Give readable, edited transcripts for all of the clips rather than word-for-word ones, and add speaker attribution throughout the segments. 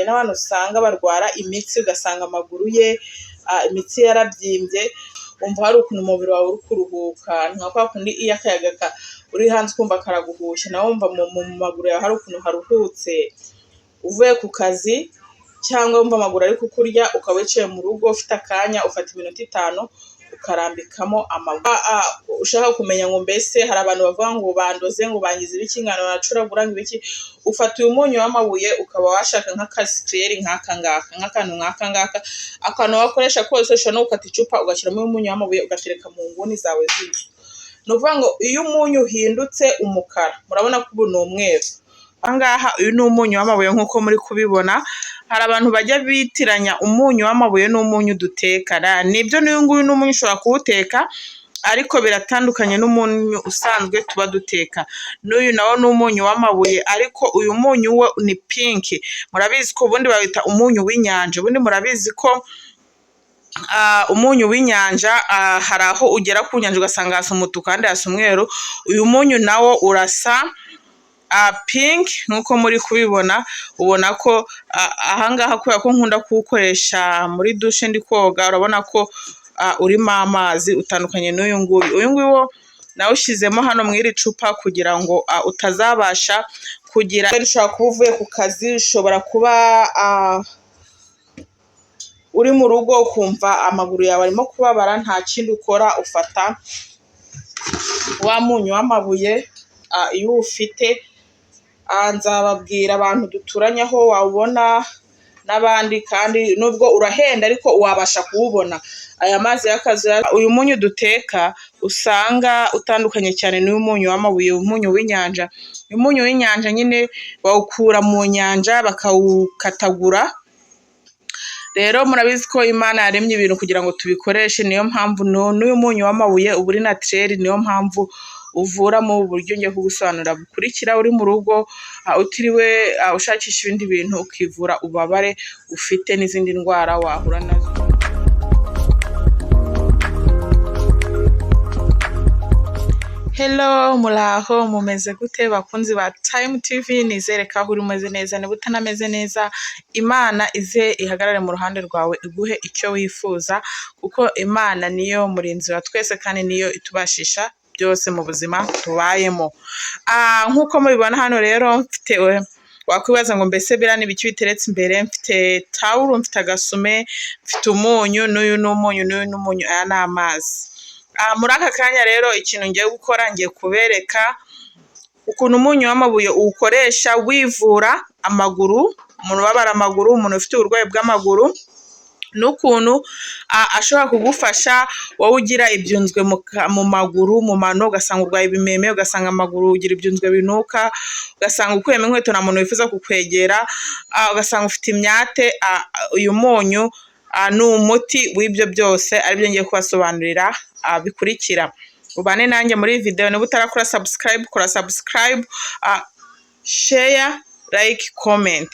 Speaker 1: Hari n'abantu usanga barwara imitsi, ugasanga amaguru ye imitsi yarabyimbye, wumva hari ukuntu umubiri wawe uri kuruhuka, ni nka kwa kundi iyo akayaga uri hanze ukumva karaguhushye, nawe wumva mu maguru yawe hari ukuntu haruhutse. Uvuye ku kazi cyangwa wumva amaguru ari kukurya, ukaba wicaye mu rugo ufite akanya, ufata iminota 5 ukarambikamo amaguru. Ushaka kumenya ngo mbese hari abantu bavuga ngo bandoze, ngo bangize ibiki, ngo baracuragura, ngo ibiki, ufata uyu munyu w'amabuye ukaba washaka nk'akasikireri nk'aka ngaka, nk'akantu nk'aka ngaka, akantu wakoresha kose. Ushobora no gukata icupa ugashyiramo uyu munyu w'amabuye, ugatereka mu nguni zawe z'inzu. Ni ukuvuga ngo iyo umunyu uhindutse umukara, murabona ko ubu ni umweru. Aha ngaha uyu ni umunyu w'amabuye nk'uko muri kubibona. Hari abantu bajya bitiranya umunyu w'amabuye n'umunyu duteka. Nibyo, n'uyu nguyu ni umunyu, ushobora kuwuteka, ariko biratandukanye n'umunyu usanzwe tuba duteka. N'uyu nawo ni umunyu w'amabuye, ariko uyu munyu wo ni pink. Murabizi ko ubundi bawita umunyu w'inyanja. Ubundi murabizi ko umunyu w'inyanja, hari aho ugera ku nyanja ugasanga hasa umutuku, ahandi hasa umweru. Uyu munyu nawo urasa pink nk'uko muri kubibona. Ubona ko ahangaha, kubera ko nkunda kuwukoresha muri dushe ndi koga, urabona ko urimo amazi, utandukanye n'uyu nguyu. Uyu nguyu wo nawushyizemo hano mu iri cupa kugira ngo utazabasha kugira. Ushobora kuba uvuye ku kazi, ushobora kuba uri mu rugo ukumva amaguru yawe arimo kubabara, nta kindi ukora, ufata wa munyu w'amabuye iyo uwufite. Nzababwira abantu duturanye aho wawubona n'abandi, kandi nubwo urahenda ariko wabasha kuwubona. Aya mazi y'akazu, uyu munyu duteka usanga utandukanye cyane n'uyu munyu w'amabuye, umunyu w'inyanja. Uyu munyu w'inyanja nyine bawukura mu nyanja bakawukatagura. Rero murabizi ko Imana yaremye ibintu kugira ngo tubikoreshe, niyo mpamvu n'uyu munyu w'amabuye uba uri naturel, niyo mpamvu uvura mu buryo ngiye kugusobanurira bukurikira. Uri mu rugo, utiriwe ushakisha ibindi bintu, ukivura ububabare ufite n'izindi ndwara wahura nazo. Hello, muraho, mumeze gute bakunzi ba Time TV? Nizere ko aho uri umeze neza. Niba utanameze neza, Imana ize ihagarare mu ruhande rwawe, iguhe icyo wifuza, kuko Imana niyo murinzi wa twese kandi niyo itubashisha byose mu buzima tubayemo. Nk'uko mubibona hano rero, mfite, wakwibaza ngo mbese biriya ni ibiki biteretse imbere? Mfite tawuru, mfite agasume, mfite umunyu, n'uyu ni umunyu, n'uyu ni umunyu, aya ni amazi. Muri aka kanya rero ikintu ngiye gukora, ngiye kubereka ukuntu umunyu w'amabuye uwukoresha wivura amaguru, umuntu ubabara amaguru, umuntu ufite uburwayi bw'amaguru, n'ukuntu ashobora kugufasha wowe ugira ibyunzwe mu maguru, mu mano, ugasanga urwaye ibimeme, ugasanga amaguru ugira ibyunzwe binuka, ugasanga ukuyemo inkweto nta muntu wifuza kukwegera, ugasanga ufite imyate. Uyu munyu ni umuti w'ibyo byose, aribyo ngiye kubasobanurira bikurikira. Ubane nanjye muri iyi video. Niba utarakora subscribe, kora subscribe, share, like, comment.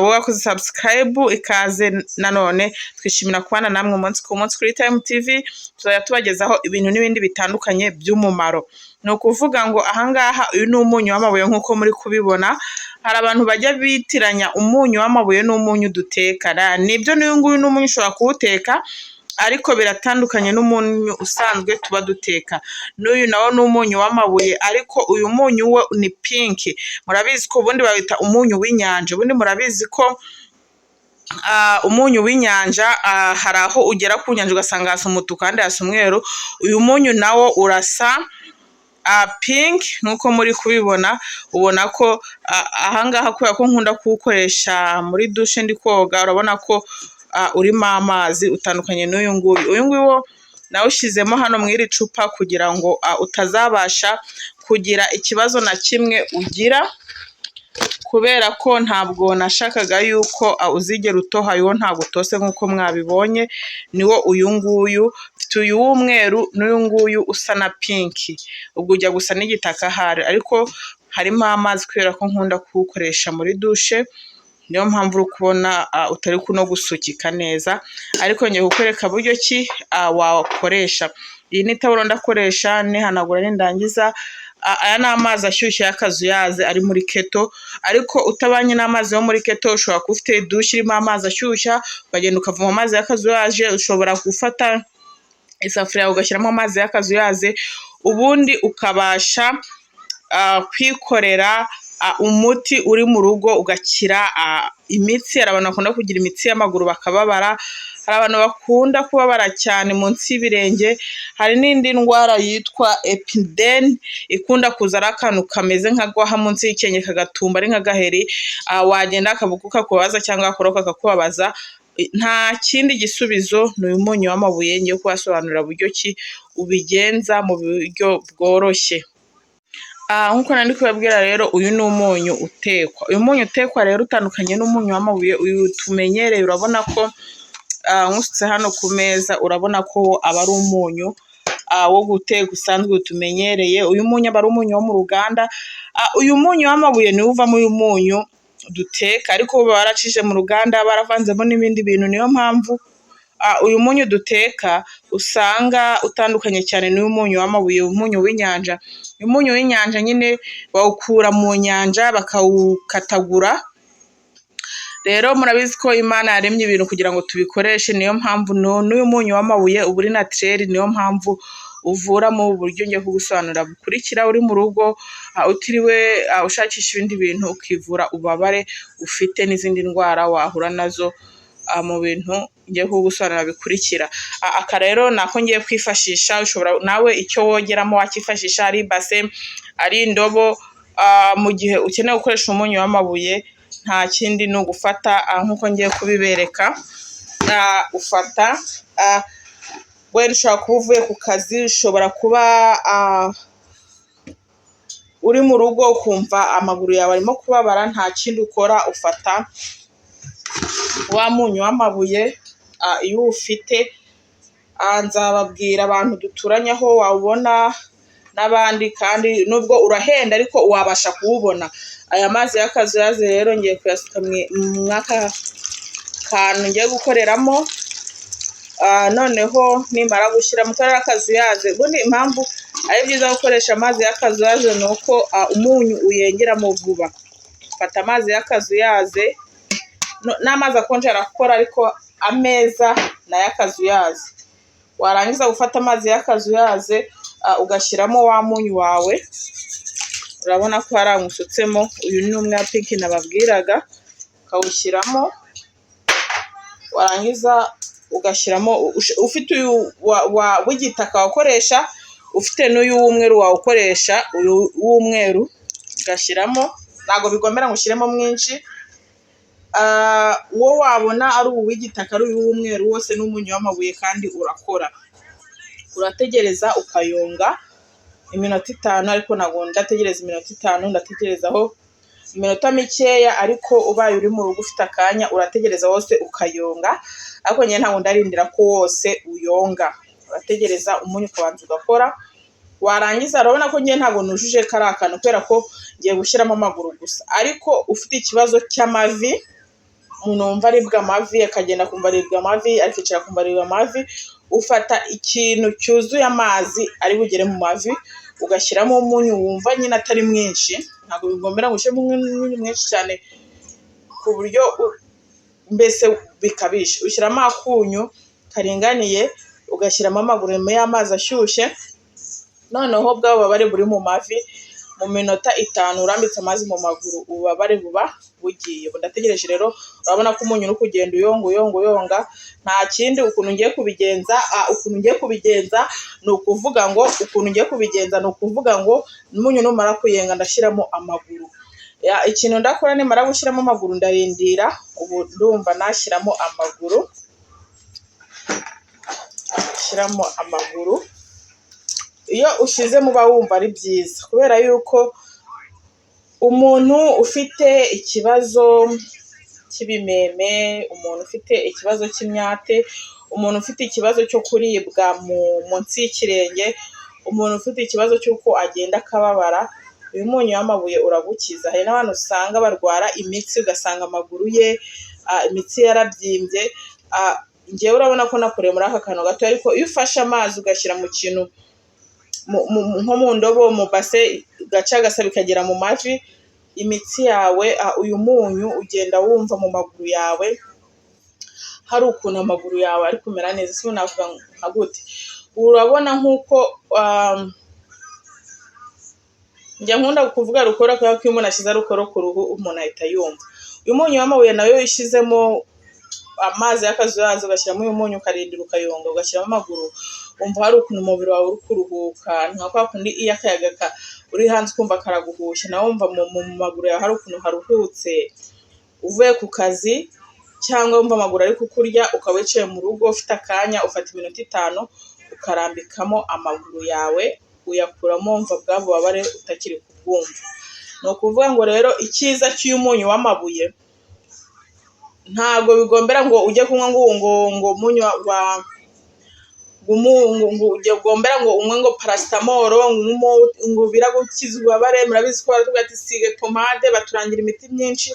Speaker 1: Wowe wakoze subscribe, ikaze nanone. Twishimira kubana namwe umunsi ku munsi kuri Time TV. Tuzajya tubagezaho ibintu n'ibindi bitandukanye by'umumaro. Ni ukuvuga ngo ahangaha uyu ni umunyu w'amabuye nk'uko muri kubibona. Hari abantu bajya bitiranya umunyu w'amabuye n'umunyu duteka. Nibyo, n'uyu nguyu ni umunyu, ushobora kuwuteka, ariko biratandukanye n'umunyu usanzwe tuba duteka. N'uyu nawo ni umunyu w'amabuye, ariko uyu munyu wo ni pink. Murabizi ko ubundi bawita umunyu w'inyanja. Ubundi murabizi ko umunyu w'inyanja, hari aho ugera ku nyanja ugasanga hasa umutuku, ahandi hasa umweru. Uyu munyu nawo urasa pink nk'uko muri kubibona. Ubona ko ahangaha, kubera ko nkunda kuwukoresha muri dushe ndi koga, urabona ko urimo amazi, utandukanye n'uyu nguyu. Uyu nguyu wo nawushyizemo hano mu iri cupa kugira ngo utazabasha kugira ikibazo na kimwe ugira, kubera ko ntabwo nashakaga yuko uzigera utoha. Uwo ntabwo utose nk'uko mwabibonye, niwo uyu nguyu. Mfite uyu w'umweru n'uyu nguyu usa na pink, ubwo ujya gusa n'igitaka ahari, ariko harimo amazi kubera ko nkunda kuwukoresha muri dushe. Niyo mpamvu uri kubona utari kuno gusukika neza, ariko ngiye kukwereka buryo ki wakoresha. Iyi ni towel ndakoresha nihanagura nindangiza. Aya ni amazi ashyushye y'akazuyaze ari muri kettle, ariko utabanye n'amazi yo muri kettle, ushobora kuba ufite douche irimo amazi ashyushya, ukagenda ukavoma amazi y'akazuyaje. Ushobora gufata isafuriya ugashyiramo amazi y'akazuyaze, ubundi ukabasha kwikorera umuti uri mu rugo, ugakira imitsi. Hari abantu bakunda kugira imitsi y'amaguru bakababara, hari abantu bakunda kubabara cyane munsi y'ibirenge, hari n'indi ndwara yitwa epideni ikunda kuza ari akantu kameze nk'agwaha munsi y'ikirenge, kagatumba ari nk'agaheri, wagenda akabugu kakubabaza cyangwa wakoroka kakakubabaza. Nta kindi gisubizo, ni uyu munyu w'amabuye ngiye kubasobanurira buryo ki ubigenza mu buryo bworoshye. Nk'uko nari ndi kubabwira rero, uyu ni umunyu utekwa. Uyu munyu utekwa rero utandukanye n'umunyu w'amabuye uyu tumenyereye. Urabona ko nywusutse hano ku meza, urabona ko aba ari umunyu wo guteka usanzwe tumenyereye. Uyu munyu aba ari umunyu wo mu ruganda. Uyu munyu w'amabuye niwo uvamo uyu munyu duteka, ariko baba baracishije mu ruganda, baravanzemo n'ibindi bintu. Niyo mpamvu uyu munyu duteka usanga utandukanye cyane n'uyu munyu w'amabuye, umunyu w'inyanja. Umunyu w'inyanja nyine bawukura mu nyanja, bakawukatagura. Rero murabizi ko Imana yaremye ibintu kugira ngo tubikoreshe, niyo mpamvu n'uyu munyu w'amabuye uba uri naturel. Niyo mpamvu uvura mu buryo ngiye kugusobanurira bukurikira, uri mu rugo, utiriwe ushakisha ibindi bintu, ukivura ububabare ufite n'izindi ndwara wahura nazo mu bintu ngiye kugusobanurira bikurikira. Aka rero ni ako ngiye kwifashisha. Ushobora nawe icyo wogeramo wakifashisha, ari ibase, ari indobo. Mu gihe ukeneye gukoresha umunyu w'amabuye, nta kindi ni ugufata nk'uko ngiye kubibereka. Ufata, wenda ushobora kuba uvuye ku kazi, ushobora kuba uri mu rugo ukumva amaguru yawe arimo kubabara, nta kindi ukora, ufata wa munyu w'amabuye iyo uwufite. Nzababwira abantu duturanye aho wawubona n'abandi, kandi nubwo urahenda ariko wabasha kuwubona. Aya mazi y'akazuyaze rero ngiye kuyasuka mw'aka kantu ngiye gukoreramo. Noneho nimara gushyiramo kariya akazuyaze, ubundi impamvu ari byiza gukoresha amazi y'akazuyaze ni uko umunyu uyengeramo vuba. Fata amazi y'akazuyaze, n'amazi akonje arakora, ariko ameza ni ay'akazuyaze. Warangiza gufata amazi y'akazuyaze, ugashyiramo wa munyu wawe. Urabona ko hari awusutsemo, uyu ni umwe wa pink nababwiraga, ukawushyiramo, warangiza ugashyiramo. Ufite uyu w'igitaka wakoresha, ufite n'uyu w'umweru wawukoresha. Uyu w'umweru ugashyiramo, ntabwo bigomera ngo ushyiremo mwinshi. Uwo wabona, ari uwu w'igitaka, ari uyu w'umweru, wose ni umunyu w'amabuye kandi urakora. Urategereza ukayonga iminota 5, ariko ntabwo ndategereza iminota 5, ndategerezaho iminota mikeya. Ariko ubaye uri mu rugo ufite akanya, urategereza wose ukayonga, ariko njye ntabwo ndarindira ko wose uyonga. Urategereza umunyu ukabanza ugakora, warangiza, urabona ko njye ntabwo nujuje kariya kantu kubera ko ngiye gushyiramo amaguru gusa. Ariko ufite ikibazo cy'amavi, umuntu wumva aribwa amavi, akagenda akumva aribwa amavi, akicara akumva aribwa amavi, ufata ikintu cyuzuye amazi ari bugere mu mavi, ugashyiramo umunyu wumva nyine atari mwinshi. Ntabwo bigombera ngo ushyiremo umunyu mwinshi cyane ku buryo mbese bikabije. Ushyiramo akunyu karinganiye, ugashyiramo amaguru y'amazi ashyushye, noneho bwa bubabare buri mu mavi, mu minota 5 urambitse amazi mu maguru, ububabare buba bugiye. Ubu ndategereje rero, urabona ko umunyu uri kugenda uyonga, uyonga, uyonga. Nta kindi, ukuntu ngiye kubigenza ni ukuvuga ngo, umunyu numara kuyenga ndashyiramo amaguru. Ikintu ndakora nimara gushyiramo amaguru, ndarindira. Ubu ndumva nashyiramo amaguru, shyiramo amaguru. Iyo ushyizemo uba wumva ari byiza, kubera yuko umuntu ufite ikibazo cy'ibimeme, umuntu ufite ikibazo cy'imyate, umuntu ufite ikibazo cyo kuribwa munsi y'ikirenge, umuntu ufite ikibazo cy'uko agenda akababara, Uyu munyu w'amabuye uragukiza. Hari n'abantu usanga barwara imitsi, ugasanga amaguru ye imitsi yarabyimbye. Njyewe urabona ko nakoreye muri aka kantu gato, ariko iyo ufashe amazi ugashyira mu kintu nko mu ndobo, mu base, ugacagasa bikagera mu mavi, imitsi yawe, uyu munyu ugenda wumva mu maguru yawe hari ukuntu amaguru yawe ari kumera neza. Ese navuga nka gute? Urabona nk'uko njya nkunda kuvuga rukora, kubera ko iyo umuntu ashyize rukoro ku ruhu umuntu ahita yumva. Uyu munyu w'amabuye nayo ushyizemo amazi y'akazuyazi, ugashyiramo uyu munyu, ukarindira ukayonga, ugashyiramo amaguru, wumva hari ukuntu umubiri wawe uri kuruhuka. Ni nka kwa kundi iyo akayaga uri hanze ukumva karaguhushye, nawe wumva mu maguru yawe hari ukuntu haruhutse. Uvuye ku kazi cyangwa wumva amaguru ari kukurya, ukaba wicaye mu rugo ufite akanya, ufata iminota 5 ukarambikamo amaguru yawe, uyakuramo wumva bwa bubabare utakiri kubwumva. Ni ukuvuga ngo rero icyiza cy'uyu munyu w'amabuye, ntabwo bigombera ngo ujye kunywa ngo umunyu wa ngo ugombera ngo unywe ngo paracetamol ngo biragukiza ububabare. Murabizi ko baratubwira ati sige pomade, baturangira imiti myinshi.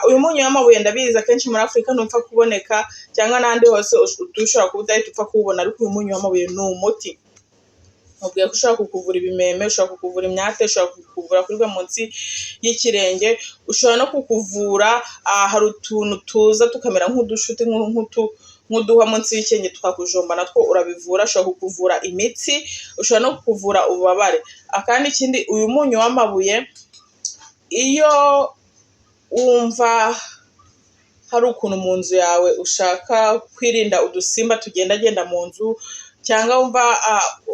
Speaker 1: Uyu munyu w'amabuye ndabizi akenshi muri Afurika ntupfa kuboneka, cyangwa n'ahandi hose ushobora kuba udahita upfa kuwubona, ariko uyu munyu w'amabuye ni umuti. Mubwiye ko ushobora kukuvura ibimeme, ushobora kukuvura imyate, ushobora kukuvura kuribwa munsi y'ikirenge, ushobora no kukuvura, hari utuntu tuza tukamera nk'udushuti, nk'uduhwa munsi y'ikirenge tukakujomba, natwo urabivura. Ushobora kukuvura imitsi, ushobora no kukuvura ububabare. Akandi ikindi, uyu munyu w'amabuye, iyo wumva hari ukuntu mu nzu yawe ushaka kwirinda udusimba tugendagenda mu nzu, cyangwa wumva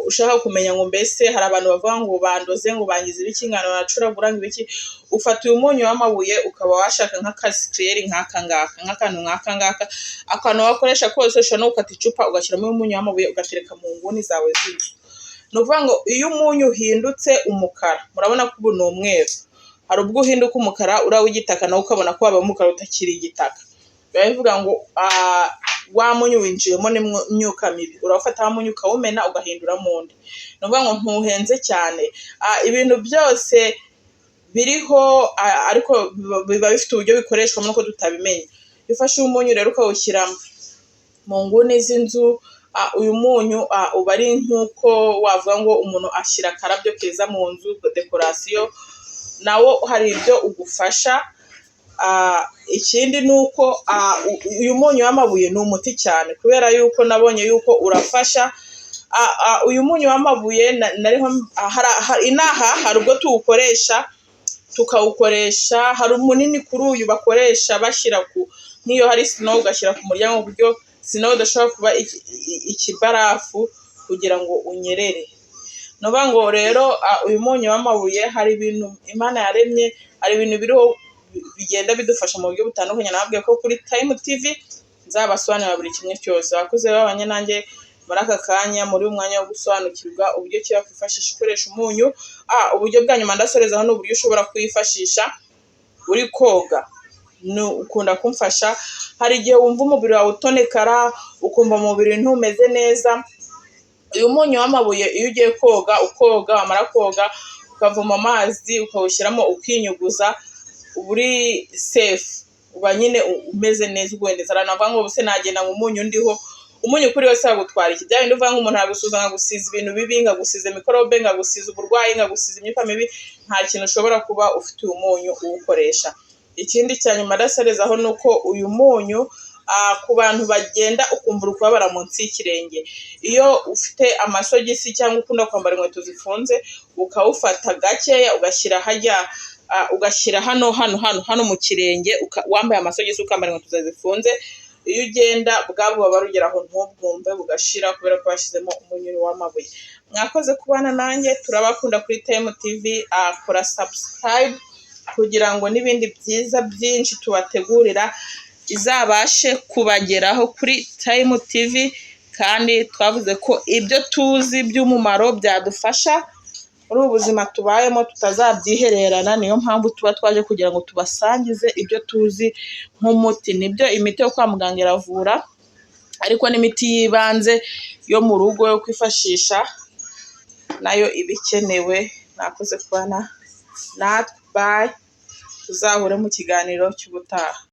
Speaker 1: ushaka kumenya ngo mbese hari abantu bavuga ngo bandoze, ngo bangize ibiki, ngo baracuragura, ngo ibiki, ufata uyu munyu w'amabuye ukaba washaka nk'akasikireri nk'aka ngaka, nk'akantu nk'aka ngaka, akantu wakoresha kose. Ushobora no gukata icupa ugashyiramo uyu munyu w'amabuye, ugatereka mu nguni zawe z'inzu. Ni ukuvuga ngo iyo umunyu uhindutse umukara, murabona ko ubu ni umweru, hari ubwo uhinduka umukara uriya w'igitaka, nawe ukabona ko waba umukara utakiri igitaka, biba bivuga ngo wa munyu winjiyemo n'imyuka mibi. Urawufata wa munyu ukawumena, ugahinduramo undi. Ni ukuvuga ngo ntuhenze cyane. Ibintu byose biriho, ariko biba bifite uburyo bikoreshwamo nuko tutabimenya. Iyo ufashe umunyu rero ukawushyira mu nguni z'inzu, uyu munyu uba ari nk'uko wavuga ngo umuntu ashyira akarabyo keza mu nzu, décoration, nawo hari ibyo ugufasha. Ikindi ni uko uyu munyu w'amabuye ni umuti cyane, kubera yuko nabonye yuko urafasha. Uyu munyu w'amabuye inaha hari ubwo tuwukoresha, tukawukoresha, hari umunini kuri uyu bakoresha bashyira ku nk'iyo hari snow, ugashyira ku muryango ku buryo snow idashobora kuba ikibarafu kugira ngo unyerere. Ni ukuvuga ngo rero uyu munyu w'amabuye, hari ibintu Imana yaremye, hari ibintu biriho bigenda bidufasha mu buryo butandukanye. Nababwiye ko kuri Time TV nzabasobanurira buri kimwe cyose. Abakozi babanye nanjye muri aka kanya, muri uyu mwanya wo gusobanukirwa uburyo ki wakwifashisha ukoresha umunyu. Uburyo bwa nyuma ndasorezaho ni uburyo ushobora kuwifashisha uri koga. Ukunda kumfasha, hari igihe wumva umubiri wawe utonekara, ukumva umubiri ntumeze neza. Uyu munyu w'amabuye, iyo ugiye koga, ukoga, wamara koga ukavoma amazi ukawushyiramo ukinyuguza, uba uri safe, uba nyine umeze neza, uguwe neza. Abantu bavuga ngo ubuse nagenda ngo umunyu ndiho, umunyu kuri wese wagutwara iki? Bya bindi uvuga ngo umuntu aragusuhuza nkagusiza ibintu bibi, nkagusiza mikorobe, nkagusiza uburwayi, nkagusiza imyuka mibi, nta kintu ushobora kuba ufite uyu munyu uwukoresha. Ikindi cya nyuma ndasorezaho ni uko uyu munyu, ku bantu bagenda ukumva uri kubabara munsi y'ikirenge, iyo ufite amasogisi cyangwa ukunda kwambara inkweto zifunze, ukawufata gakeya ugashyira hajya, ugashyira hano hano hano hano mu kirenge, wambaye amasogisi, ukambara inkweto zawe zifunze, iyo ugenda bwa bubabare ugera aho ntubwumve, bugashira, kubera ko washyizemo umunyu w'amabuye. Mwakoze kubana nanjye, turabakunda kuri Time TV. Kora subscribe kugira ngo n'ibindi byiza byinshi tubategurira izabashe kubageraho kuri Time TV. Kandi twavuze ko ibyo tuzi by'umumaro byadufasha muri ubu buzima tubayemo tutazabyihererana, niyo mpamvu tuba twaje kugira ngo tubasangize ibyo tuzi nk'umuti. Nibyo, imiti yo kwa muganga iravura, ariko n'imiti y'ibanze yo mu rugo yo kwifashisha nayo iba ikenewe. Mwakoze kubana. Natwe bye, tuzahure mu kiganiro cy'ubutaha.